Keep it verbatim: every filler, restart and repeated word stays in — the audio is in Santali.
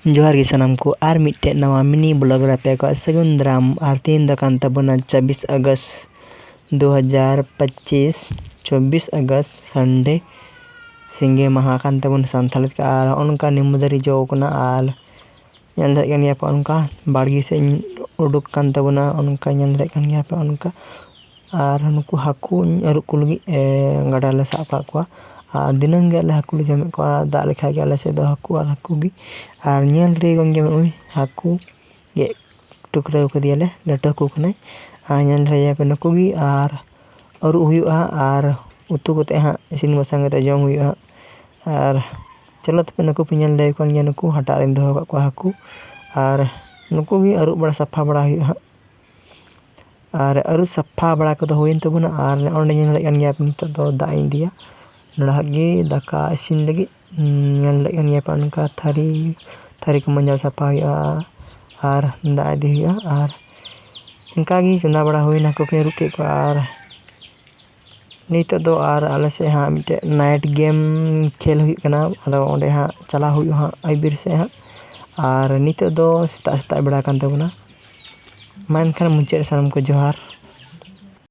ᱡᱚᱦᱟᱨ ᱜᱮ ᱥᱟᱱᱟᱢ ᱠᱚ, ᱟᱨ ᱢᱤᱫᱴᱮᱡ ᱱᱟᱣᱟ mini vlog ᱨᱮ ᱟᱯᱮ ᱠᱚᱣᱟᱜ ᱥᱟᱹᱜᱩᱱ ᱫᱟᱨᱟᱢ᱾ ᱟᱨ ᱛᱮᱦᱮᱧ ᱫᱚ ᱠᱟᱱ ᱛᱟᱵᱚᱱᱟ ᱪᱚᱵᱵᱤᱥ ᱟᱜᱚᱥᱴ ᱫᱩ ᱦᱟᱡᱟᱨ ᱯᱚᱸᱪᱤᱥ, ᱪᱚᱵᱵᱤᱥ ᱟᱜᱚᱥᱴ ᱥᱟᱱᱰᱮ, ᱥᱤᱸᱜᱮ ᱢᱟᱦᱟ ᱠᱟᱱ ᱛᱟᱵᱚᱱᱟ ᱥᱟᱱᱛᱟᱲ ᱞᱮᱠᱟ᱾ ᱟᱨ ᱦᱚᱸᱜᱼᱚ ᱱᱚᱝᱠᱟ ᱱᱤᱢᱵᱩ ᱫᱟᱨᱮ ᱡᱚ ᱠᱟᱱᱟ, ᱟᱨ ᱧᱮᱞ ᱫᱟᱲᱮᱭᱟᱜ ᱠᱟᱱ ᱜᱮᱭᱟ ᱯᱮ ᱚᱱᱠᱟ ᱵᱟᱲᱜᱮ ᱥᱮᱫ ᱤᱧ ᱩᱰᱩᱠ ᱠᱟᱱ ᱛᱟᱵᱚᱱᱟ, ᱚᱱᱠᱟ ᱧᱮᱞ ᱫᱟᱲᱮᱭᱟᱜ ᱠᱟᱱ ᱜᱮᱭᱟ ᱯᱮ ᱚᱱᱠᱟ᱾ ᱟᱨ ᱱᱩᱠᱩ ᱦᱟᱹᱠᱩᱧ ᱟᱹᱨᱩᱵ ᱠᱚ ᱞᱟᱹᱜᱤᱫ, ᱮ, ᱜᱟᱰᱟ ᱨᱮᱞᱮ ᱥᱟᱵ ᱠᱟᱜ ᱠᱚᱣᱟ᱾ ᱟᱨ ᱫᱤᱱᱟᱹᱢ ᱜᱮ ᱟᱞᱮ ᱦᱟᱹᱠᱩ ᱞᱮ ᱡᱚᱢᱮᱫ ᱠᱚᱣᱟ᱾ ᱫᱟᱜ ᱞᱮᱠᱷᱟᱡ ᱜᱮ ᱟᱞᱮ ᱥᱮᱫ ᱫᱚ ᱦᱟᱹᱠᱩ ᱟᱨ ᱦᱟᱹᱠᱩ ᱜᱮ᱾ ᱟᱨ ᱧᱮᱞ ᱨᱮ ᱜᱚᱢᱠᱮ ᱱᱚᱜᱼᱚᱭ ᱦᱟᱹᱠᱩ ᱜᱮᱫ ᱴᱩᱠᱨᱟᱹᱣ ᱠᱟᱫᱮᱭᱟᱞᱮ, ᱞᱟᱹᱴᱩ ᱦᱟᱹᱠᱩ ᱠᱟᱱᱟᱭ᱾ ᱟᱨ ᱧᱮᱞ ᱫᱟᱲᱮᱭᱟᱯᱮ ᱱᱩᱠᱩ ᱜᱮ, ᱟᱨ ᱟᱹᱨᱩᱵ ᱦᱩᱭᱩᱜᱼᱟ ᱦᱟᱸᱜ, ᱟᱨ ᱩᱛᱩ ᱠᱟᱛᱮ ᱦᱟᱸᱜ ᱤᱥᱤᱱ ᱵᱟᱥᱟᱝ ᱠᱟᱛᱮ ᱡᱚᱢ ᱦᱩᱭᱩᱜᱼᱟ ᱦᱟᱸᱜ᱾ ᱟᱨ ᱪᱚᱞᱚ ᱛᱚᱵᱮ ᱱᱩᱠᱩ ᱯᱮ ᱧᱮᱞ ᱫᱟᱲᱮᱭᱟᱠᱚ ᱠᱟᱱ ᱜᱮᱭᱟ, ᱱᱩᱠᱩ ᱦᱟᱴᱟᱜ ᱨᱮᱧ ᱫᱚᱦᱚ ᱠᱟᱜ ᱠᱚᱣᱟ ᱦᱟᱹᱠᱩ, ᱟᱨ ᱱᱩᱠᱩ ᱜᱮ ᱟᱹᱨᱩᱵ ᱵᱟᱲᱟ ᱥᱟᱯᱷᱟ ᱵᱟᱲᱟ ᱦᱩᱭᱩᱜᱼᱟ ᱦᱟᱸᱜ᱾ ᱟᱨ ᱟᱹᱨᱩᱵ ᱥᱟᱯᱷᱟ ᱵᱟᱲᱟ ᱠᱚᱫᱚ ᱦᱩᱭᱮᱱ ᱛᱟᱵᱚᱱᱟ᱾ ᱟᱨ ᱚᱸᱰᱮ ᱧᱮᱞ ᱫᱟᱲᱮᱭᱟᱜ ᱠᱟᱱ ᱜᱮᱭᱟ ᱯᱮ, ᱱᱤᱛᱚᱜ ᱫᱚ ᱫᱟᱜ ᱤᱧ ᱤᱫᱤᱭᱟ ᱱᱚᱰᱮ ᱦᱟᱸᱜ ᱜᱮ ᱫᱟᱠᱟ ᱤᱥᱤᱱ ᱞᱟᱹᱜᱤᱫ᱾ ᱩᱸ, ᱧᱮᱞ ᱫᱟᱲᱮᱭᱟᱜ ᱠᱟᱱ ᱜᱮᱭᱟ ᱯᱮ ᱚᱱᱠᱟ ᱛᱷᱟᱹᱨᱤ, ᱛᱷᱟᱹᱨᱤ ᱠᱚ ᱢᱟᱸᱡᱟᱣ ᱥᱟᱯᱷᱟ ᱦᱩᱭᱩᱜᱼᱟ ᱟᱨ ᱫᱟᱜ ᱤᱫᱤ ᱦᱩᱭᱩᱜᱼᱟ᱾ ᱟᱨ ᱚᱱᱠᱟ ᱜᱮ ᱪᱚᱸᱫᱟ ᱵᱟᱲᱟ ᱦᱩᱭᱱᱟ, ᱦᱟᱹᱠᱩ ᱠᱚᱧ ᱟᱹᱨᱩᱵ ᱠᱮᱫ ᱠᱚᱣᱟ᱾ ᱟᱨ ᱱᱤᱛᱚᱜ ᱫᱚ ᱟᱨ ᱟᱞᱮ ᱥᱮᱫ ᱦᱟᱸᱜ ᱢᱤᱫᱴᱮᱡ night game ᱠᱷᱮᱞ ᱦᱩᱭᱩᱜ ᱠᱟᱱᱟ, ᱟᱫᱚ ᱚᱸᱰᱮ ᱦᱟᱸᱜ ᱪᱟᱞᱟᱣ ᱦᱩᱭᱩᱜᱼᱟ ᱦᱟᱸᱜ ᱟᱹᱭᱩᱵ ᱵᱮᱨ ᱥᱮᱫ ᱦᱟᱸᱜ᱾ ᱟᱨ ᱱᱤᱛᱚᱜ ᱫᱚ ᱥᱮᱛᱟᱜ ᱥᱮᱛᱟᱜ ᱵᱮᱲᱟ ᱠᱟᱱ ᱛᱟᱵᱚᱱᱟ᱾ ᱢᱟ ᱮᱱᱠᱷᱟᱱ ᱢᱩᱪᱟᱹᱫ ᱨᱮ ᱥᱟᱱᱟᱢ ᱠᱚ ᱡᱚᱦᱟᱨ᱾